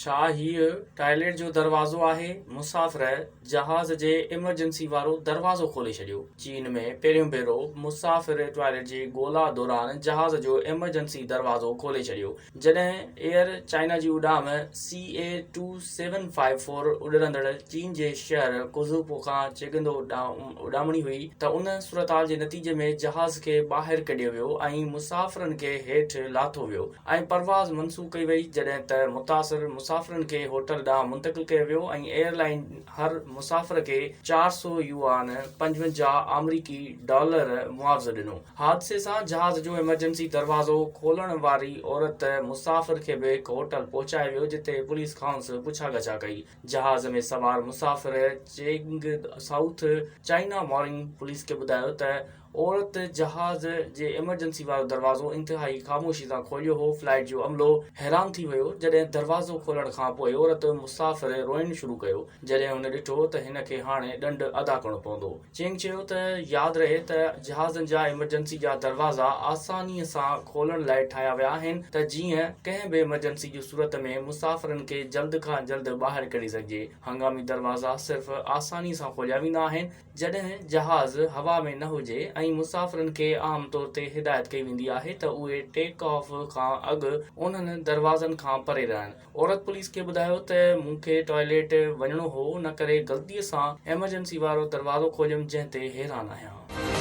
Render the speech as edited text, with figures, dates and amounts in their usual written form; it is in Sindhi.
ڇا هيء ٽوائليٽ جو دروازو آهي؟ مسافر جهاز جي ايمرجنسي وارو دروازو کولي ڇڏيو. چين ۾ پهريون ڀيرو مسافر ٽوائليٽ جي ڳولا دوران جهاز جو ايمرجنسي دروازو کولي ڇڏيو. جڏهن ايئر چائنا جي اڏام سي اي ٽو سيون فائيو فور اڏرندڙ چين جي شهر قوزوپو کان چيگندو ڏانهن اڏامڻي هئي ته ان صورتحال جي نتيجي ۾ جهاز کي ٻاهر ڪڍيو ويو ۽ مسافرن کي هيٺ لاٿو ويو. ۽ پرواز منسوخ ڪئي وئي، جڏهن ته متاثر مسافرن کي هوٽل ڏانهن منتقل ڪيو ويو ۽ ايئر لائن هر مسافر کي 400 يوآن، 55 آمريڪي ڊالر، معاوضو ڏنو. حادثي سان جهاز جو ايمرجنسي دروازو کولڻ واري عورت مسافر کي به هڪ هوٽل پهچايو ويو، جتي پوليس کانئس پڇا ڳاڇا ڪئي. جهاز ۾ سوار مسافر Cheng South China Morning police کي ٻڌايو ته عورت جهاز جي ايمرجنسي وارو دروازو انتهائي خاموشي سان کوليو هو، فلائيٽ جو عملو حيران ٿي ويو جڏهن دروازو کولڻ کان پوء عورت مسافر روئڻ شروع ڪيو جڏهن هن ڏٺو ته هن کي هاڻي ڏنڊ ادا ڪرڻو پوندو. چينگ چيو ته ياد رهي ته جهازن جا ايمرجنسي جا دروازا آساني سان کولڻ لاء ٺاهيا ويا آهن ته جيئن ڪنهن به ايمرجنسي جي صورت ۾ مسافرن کي جلد کان جلد ٻاهر ڪڍي سگهجي، هنگامي دروازا صرف آساني سان کوليا ويندا آهن. جڏهن جهاز هوا ۾ نه هجي ۽ مسافرن کي عام طور تي هدايت ڪئي ويندي آهي ته اهي ٽيڪ آف کان اڳ انهن دروازن کان پري رهن. عورت پوليس کي ٻڌايو ته مون کي ٽوائليٽ وڃڻو هو ان ڪري غلطي سان ايمرجنسي وارو دروازو کوليم جنهن تي حيران آهيان.